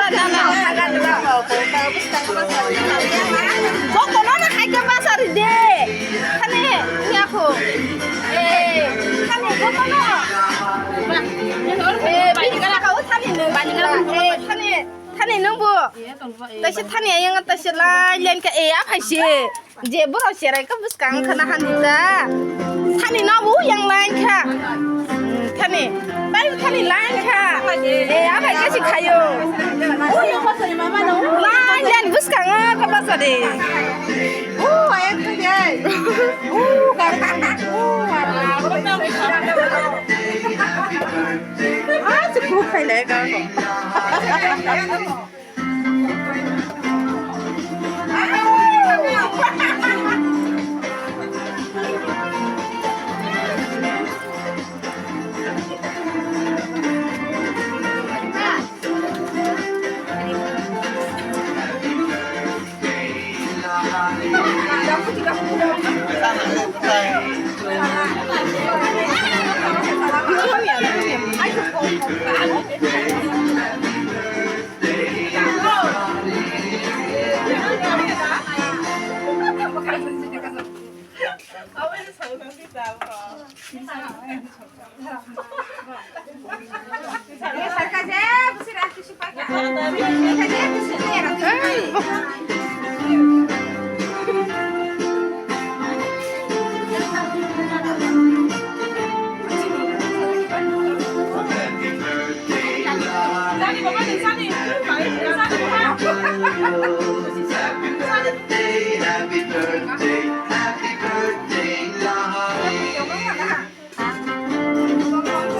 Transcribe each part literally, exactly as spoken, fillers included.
Jotono no hai khe basa ride. Thani, yakho. Eh, thani jotono. Eh, bini saka o thani no. Eh, thani, thani no bo. Taisa thani ayang taisa line line kha, eh, aphai se. Je borok cherai kha bwskang khana handi ta. Thani no bo yang line kha. Hmm, thani. Tai thani line kha. Eh, aphai khe si khayo. Line line bwskang kha basa de. Oh, ayang kha de. Oh, kar kar. Oh, ah, si kuk khai le ka ko.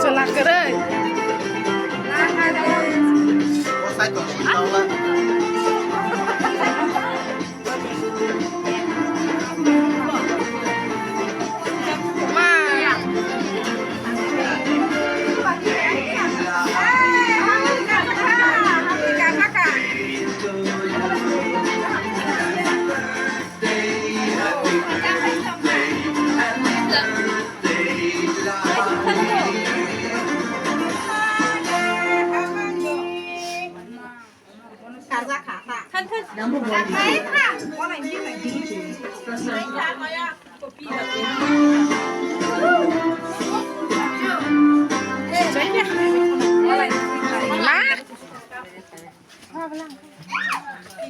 Chwla kwrwi.